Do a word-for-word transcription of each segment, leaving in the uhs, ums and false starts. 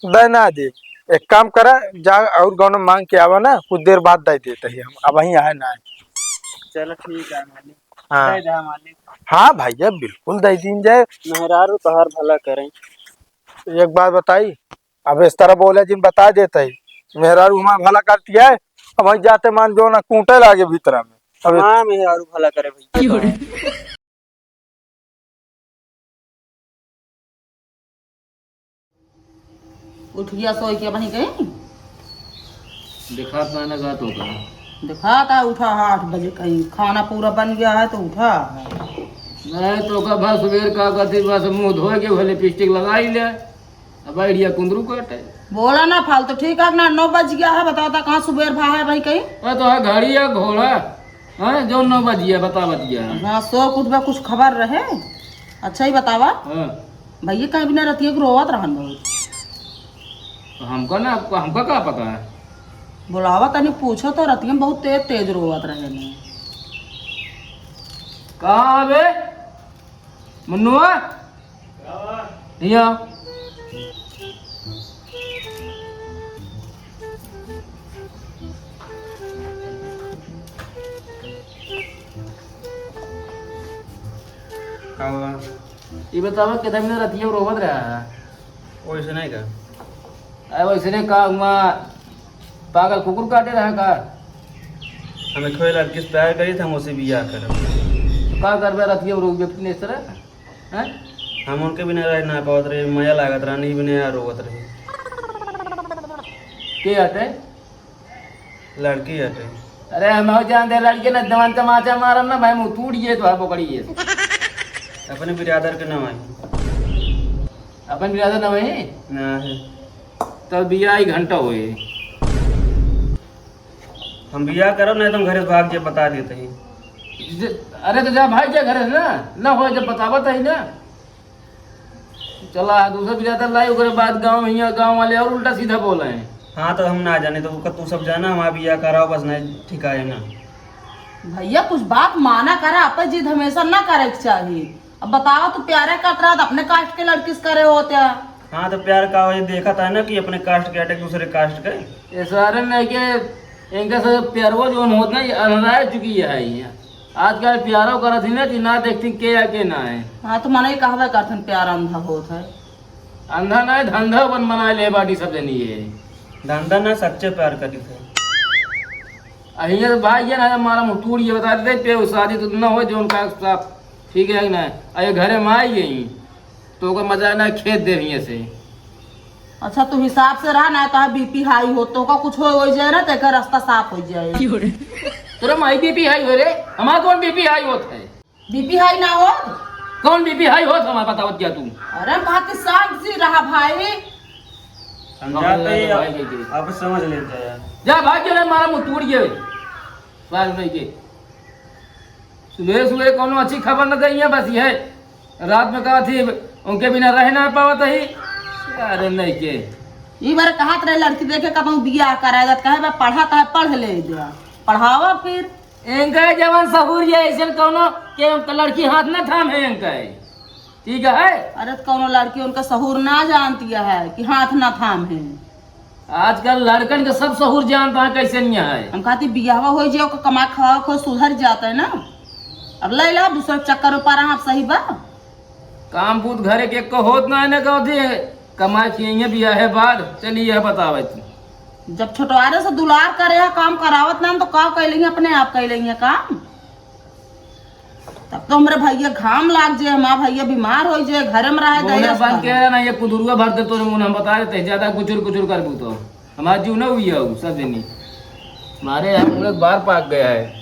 दे ना दे। एक काम करा, जा और गौन मांग के आवा ना, कुछ देर बाद दे देते ही हम, अब वहीं आए ना। चलो ठीक है मालिक। हाँ। दे दे मालिक। हाँ भैया, बिल्कुल दे दीन जाए। मेहरारू तोहार भला करें। एक बात बताई, अब इस तरह बोले जिन बता देते ही, मेहरारू हमारा भला करती है, अब वहीं जाते मान जो ना कूटे लागे भीतरा में। अब हाँ, मेहरारू भला करे भैया। उठ गया सोई के बनी कहीं? दिखात ना ना गा तो का। दिखाता है, उठा है आठ बजे कहीं, खाना पूरा बन गया है तो उठा है। नहीं तो का बस सुबेर का कहती बस मुंह धोए के वो लिपस्टिक लगाई ले, अब आइडिया कुंदरू काटे। बोला ना फालतू, ठीक है ना, नौ बज गया है, बताओ तो कहाँ सुबेर भा है भाई कहीं? अरे तो है घड़ी या घोड़ा, हाँ, जो नौ बजिया, बता बजिया। हाँ, सो कुछ बा, कुछ खबर रहे? अच्छा ही बतावा। हाँ। भैया कहीं बिना रतिया के रोवत रहन बहुत। तो हमका ना, हमका का पता है? बुलावा तनी पूछो तो रतिया में बहुत तेज तेज रोवत रहे ने। कहाँ बे? मुन्नुआ? हिया। का हुआ? ई बतावा, केतना दिन रतिया रोवत रहा है? ओइसे नहीं का? अरे, वैसे नहीं का हुआ, पागल कुकुर काटे रहा का? हम एक ठो लड़की से प्यार करी थे, हम उसे बियाह करब। का करबे रतिया रोवबे अपने इस तरह? हैं? हम उनके बिना रह ना पावत रहे, मया लागत रहा, नहीं बिना यार रोवत रहे। के हटे? लड़की हटे। अरे हम हो जानते लड़के ना, जवान तमाचा मारम ना भाई, मुंह टूट गए तो है पकड़ी है। अपने बिरादर के ना भाई। अपन बिरादर ना भाई? ना है। तब बिया ही घंटा होए। हम बियाह करब, नहीं तो हम घरे से भाग जाए, बता देते ही। जे-, अरे तो जा भाग जा घरे से ना, ना हो जब बतावत ही ना। चला दूसरा बिरादर लाई, ओकरे बाद गाँव, हियाँ गाँव वाले और उल्टा सीधा बोले हैं। हाँ तो हम ना जाने, तो ओकर तू सब जाना, हमारा बियाह कराओ बस, नहीं ठीक है ना। भैया कुछ बात माना करा, अपन जिद हमेशा ना करे के चाही। अब बतावा, तू प्यारे करत रहा, तो अपने कास्ट के लड़की से करे होते। हाँ, तो प्यार का वही देखा था ना कि अपने कास्ट के हटे, दूसरे कास्ट के। ये सारे नहीं के, इनका सब प्यारवा जोन होत ना, ये अनराय चुकी है ये। आजकल प्यारो करत ही ना कि ना देखती के या के ना है। हाँ, तो मने कहबे करथन प्यार अंधा होत है। अंधा ना है, धंधा बन बना ले बाटी सब जनी ये। धंधा ना, सच्चे प्यार करी थे। अहिया तो भाई ये ना हमारा मुंह टूट ये बता देते, पे शादी तो ना हो जो उनका साथ, ठीक है कि ना? अरे घरे में आई गई। तो ओकर मजा ना खेत दे हियां से। अच्छा, तू हिसाब से रहा ना, तो बीपी हाई हो, तो का कुछ हो, हो जाए ना, तो एकर रास्ता साफ हो जाए। क्यों रे? तोरा माई बीपी हाई हो रे, हमार कौन बीपी हाई होत है? बीपी हाई ना हो? कौन बीपी हाई होत हमार बतावत क्या तू? अरे, हम कहा कि शांत से रहा भाई। समझाते ही भाई, अब, भाई, भाई। अब समझ लेते हैं। जा भाग के रे, मारा मुंह टूट गए। बात नहीं के। सुबह सुबह कोनो अच्छी खबर न दइया, बस ये रात में कहा थी उनके बिना रह ना पावत ही। अरे नहीं के। ई बार कहत रहे लड़की देखे कब बियाह कराए जात, कहे बा पढ़ा तो है, पढ़ ले जा, पढ़ावा फिर। इनका जवन सहूर ये ऐसे कोनो के लड़की हाथ ना थाम है इनका, ठीक है? अरे तो कोनो लड़की उनका सहूर ना जानती है कि हाथ ना थाम है। आजकल लड़कन के सब सहूर जानता है कैसे नहीं है। हम कहती बियाहवा हो जाओ, कमा खावा खो सुधर जाता है ना। अब ले ला दूसरा चक्कर ऊपर आप सही बा। काम बूत घरे के एको होत ना है ना कहती, कमाए खियेंगे बियाहे बाद। चलिए यह बतावे तू। जब छोटवारे से दुलार करे है, काम करावत ना तो का कैलेंगे, अपने आप कैलेंगे काम। तब तो हमरे भैया घाम लाग जे, हमार भैया बीमार हो जे, घर में रहे, मुंह दहेज बंद कर। के ना, ये कुदुरुआ भर दे तोरे मुंह, हम बता देते हैं, ज्यादा कुचुर कुचुर करबू तो हमार जीव ना हुई है, सब जनी मारे हम लोग बाहर पाक गया है।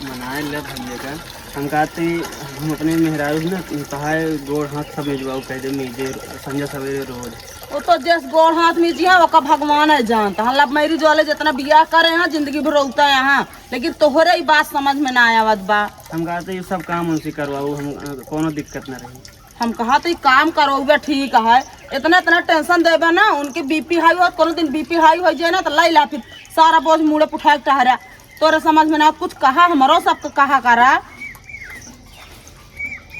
मनाए ले भैया का। हम कहते, हम अपने मेहरारू ना, कहा है, गोड़ हाथ सब मिजवाओ, कह दे, मिजे संझा सवेरे रोज। वो तो जस गोड़ हाथ मिजी है, ओका भगवान है जानता। हाँ, love marriage वाले जितना बियाह करे हैं, जिंदगी भर रोता है, हाँ, लेकिन तोहरे ही बात समझ में ना आवत बा। हम कहते, ये सब काम उनसे करवाओ, हम, अ, कोनो दिक्कत ना रही। हम कहा तो ई काम करउबे ठीक है, इतना इतना टेंशन देबे ना, उनके बीपी हाई हो, कोनो दिन बीपी हाई होइ जाए ना तो लाई ला फिर सारा बोझ मुड़े पे उठाए के टहरा। तोरे समझ में ना कुछ कहा, हमरो सबके कहा करा।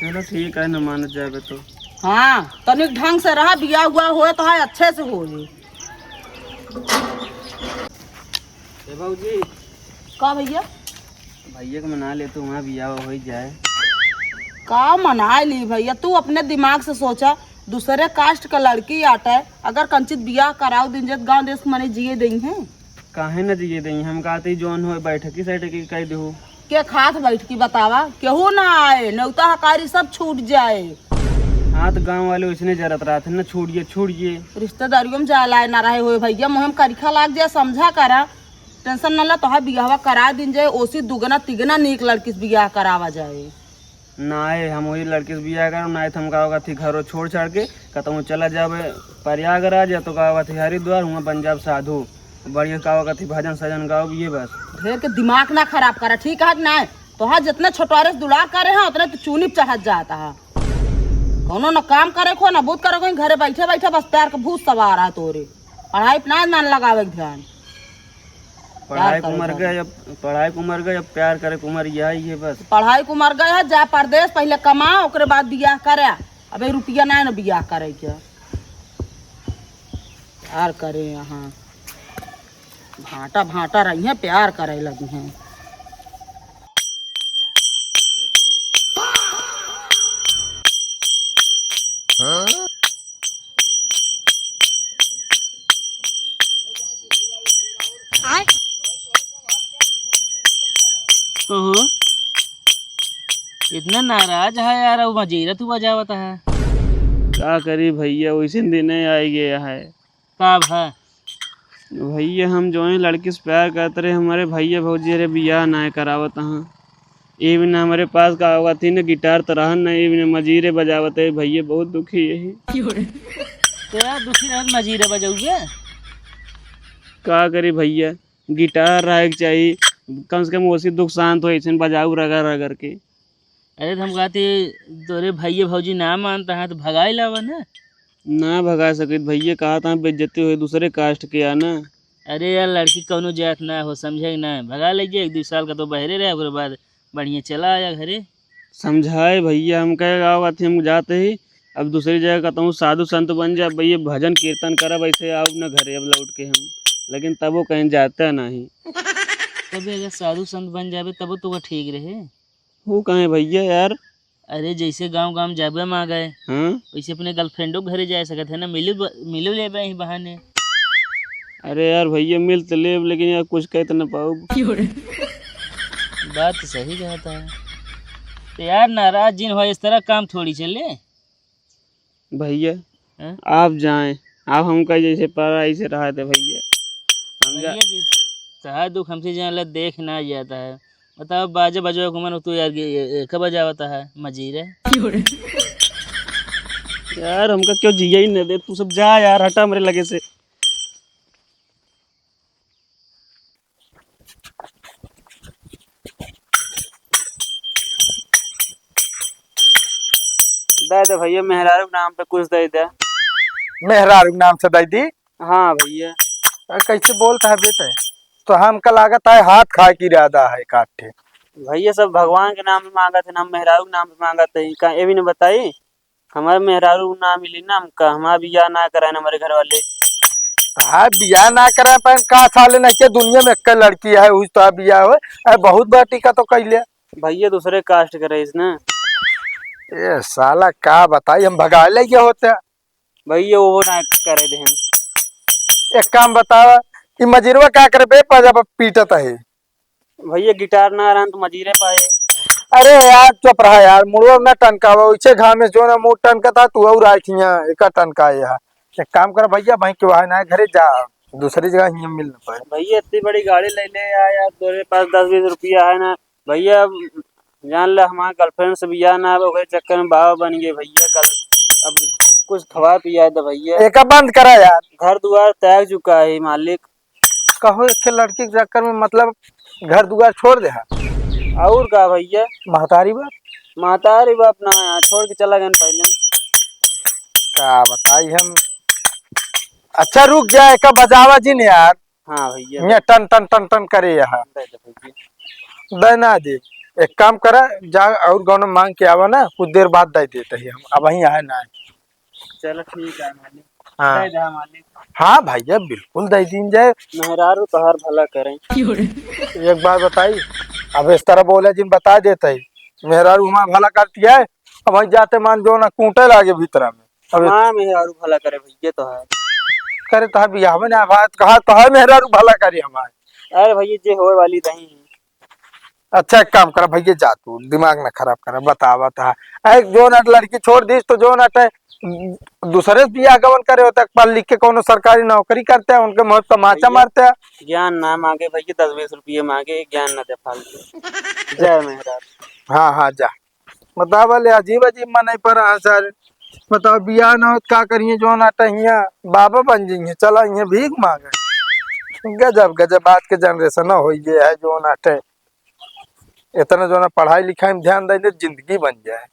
चलो ठीक है, न मानत जाबे तो। हाँ, तनिक ढंग से रहा, बियाह हुआ होए तो है अच्छे से होए। ए भौजी। का भैया? भैया के मना ले, तू वहाँ बियाह हो जाए। का मना ली भैया, तू अपने दिमाग से सोचा, दूसरे कास्ट का लड़की आटे, अगर कंचित बियाह कराओ दिन जत गाँव देश के मने जिए देइहैं। काहे न जिए देइहैं, हम कहते ही जौन होए बैठकी सैठकी कह देहू। के खात बैठकी बतावा, केहू ना आए, नेवता हकारी सब छूट जाए। हाँ, तो गाँव वाले वैसने जरत रहत हैं ना, छोड़िए, छोड़िए। रिश्तेदारियों में जाए लाए ना रहे होए भैया, मुँह में करिखा लाग जाए, समझा करा। टेंशन न ला, तोहार बियाहवा करा दिन जाए, ओसी दुगना तिगना नीक लड़की से बियाह करावा जाए। ना आए, हम वही लड़की से बियाह करब, ना आए तो हम का होगा थी घरों छोड़ छाड़ के कतहूँ चला जाबे प्रयागराज, या तो का होगा थी हरिद्वार, हुआं बन जाब साधु। बढ़िया का होगा थी भजन सजन गाओ, ये बस। ढेर के दिमाग ना खराब करा, ठीक है कि ना? तोहार जितने छोटवारे से दुलार करे हैं, उतने तो चूनी पे चढ़त जाता है। कौनो ना काम करे को, ना बूत करे को, घरे बैठे बैठे बस प्यार के भूत सवार है तोरे। पढ़ाई पे ना मन लगावे के ध्यान। पढ़ाई के उम्र गए, अब पढ़ाई के उम्र गए, अब प्यार करे के उम्र यही है बस। पढ़ाई के उम्र गए है, जा परदेश, पहले कमा, ओकरे बाद बियाह करे। अबे रुपया ना है ना बियाह करे के। प्यार करे यहाँ, भांटा भांटा रही है, प्यार करे लगी हैं। कहो, इतना नाराज है यार, अब मजीरा तू बजावत है। का करी भैया, वैसे दिने आई गया है। का भा? भैया, हम जो है लड़की से प्यार करत रहे, हमारे भैया भौजी रे बियाह ना करावत हैं। ये बिना हमारे पास का होगा थी ना, गिटार तो रहन ना, ये बिना मजीरे बजावत है भैया, बहुत दुखी यही। तो यार दुखी रहत मजीरे बजाउबे? का करी भैया, गिटार रहे के चाही, कम से कम ओसी दुख शांत हो, ऐसे बजाऊ रगड़ रगड़ के। अरे तो हम कहते तोरे भैया भौजी ना मानता है तो भगाई लावा ना। ना भगा सकित भैया, कहा था बेइज्जती होई दूसरे कास्ट के आ ना। अरे यार लड़की कौनो जात ना हो, समझे कि ना, भगा ले जे, एक दो साल का तो बहरे रहे, ओकरे बाद बढ़िया चला आया घरे। समझाए भैया, हम कहे गाँव अथी हम जाते ही अब दूसरी जगह कहता हूँ साधु संत बन जा भैया, भजन कीर्तन करब, ऐसे आओ ना घरे अब लौट के हम, लेकिन तबो कहीं जाता नहीं। तबे अगर साधु संत बन जाबे तबो तो ठीक रहे। वो कहे भैया यार? अरे जैसे गाँव गाँव जाबे माँ गए, हाँ? वैसे अपने गर्लफ्रेंडों के घरे जा सकत है ना, मिलो ब-, मिलो लेबे यही बहाने। अरे यार भैया मिल तो लेब, लेकिन यार कुछ कह तो ना पाऊब। बात तो सही कहता है। तो यार नाराज जिन हो, इस तरह काम थोड़ी चले। भैया, हैं? आप जाएं, आप हमका जैसे पराई से रहा थे भैया। हम जा- भैया जी, तहार दुख हमसे जान ला देख ना जाता है। बताओ, बाजे बजवा घूमन तू यार, ये, ये, ये कब बजावता है मजीरे? यार, हमका क्यों जिया ही न दे, तू सब जा यार, हटा मेरे लगे से। दे दे भैया, मेहरारू के नाम पे कुछ दे दे। मेहरारू के नाम से दे दी? हाँ भैया। अरे कैसे बोलता है बेटे, तो हमका लागत है हाथ खाए के इरादा है काटे। भैया सब भगवान के नाम पे मांगत है, हम मेहरारू के नाम पे मांगत है, का ये भी नहीं बताई? हमारे मेहरारू ना मिली ना हमका, हमारा बियाह ना कराए ना हमारे घर वाले। हाँ, बियाह ना कराए पर का साले नहीं के दुनिया में एक लड़की है, उस तो बियाह हो, अरे बहुत बड़ा टीका तो कैले। भैया दूसरे कास्ट के रहीस ना। ए साला का बताई, हम भगा ले गए होते। भैया वो ना करे दे हम। एक काम बतावा, ई मजीरवा का करे बे, पजा पर पीटत है। भैया गिटार ना रहन तो मजीरे पाए। अरे यार चुप रहा यार, मुड़वा ना टनकावा, इसे घामे जो ना मुड़ टनकता तू और आए खिया एका टनकाए यार। एक काम कर भैया, भाई के वहाँ ना घरे जा, दूसरी जगह हियाँ मिल न पाए। भैया इतनी बड़ी गाड़ी ले ले यार, यार तोरे पास दस बीस रुपया है ना भैया, अब जान ले हमारे गर्लफ्रेंड से बियाह ना, अब ओकरे चक्कर में बाबा बन गए भैया। कल अब कुछ खवा पिया दे भैया। एका बंद करा यार। घर दुआर त्याग चुका है मालिक। कहो एक लड़की के चक्कर में मतलब घर दुआर छोड़ दे है। और का भैया? महतारी बाप? महतारी बाप ना यार, छोड़ के चला गए पहले। का बताई हम। अच्छा रुक जा, एका बजावा जिन यार। हाँ भैया। ये टन टन टन टन करे यहाँ। दे दे भैया। दे ना दे, एक काम करा, जा और गौन मांग के आवा ना, कुछ देर बाद दे देते ही हम, अब वहीं आए ना। चलो ठीक है मालिक। हाँ। दे दे मालिक। हाँ भैया, बिल्कुल दे दीन जाए। मेहरारू तोहार भला करें। एक बात बताई, अब इस तरह बोले जिन बता देते ही, मेहरारू हमारा भला करती है, अब वहीं जाते मान जो ना कूटे लागे भीतरा में। अब हाँ, मेहरारू भला करे भैया तोहार। करे तोहार बियाह में ना बात कहा, तोहार मेहरारू भला करे हमारे। अरे भैया, जे होए वाली रही। अच्छा, एक काम करा भैया, जा तू, दिमाग ना खराब करा, बतावा था। एक जो ना लड़की छोड़ दीस तो जो ना टे-, दूसरे से बियाह गवन करे होता, पढ़ लिख के कोनो सरकारी नौकरी करते हैं, उनके मुँह तमाचा भैया, मारते हैं। ज्ञान ना मांगे भैया, दस बीस रुपये मांगे, ज्ञान ना दे फालतू। जय मेहरारू। हाँ, हाँ, जा। बतावा ले, अजीब अजीब मनई पर आसार। बताओ, बियाह न होत का करिए, जो ना टहिया बाबा बन जाइए, चला इहे भीख मांगे। गजब गजब आज के जनरेशन हो ये है, जो ना टे इतना जो ना पढ़ाई लिखाई में ध्यान दे दे, जिंदगी बन जाए।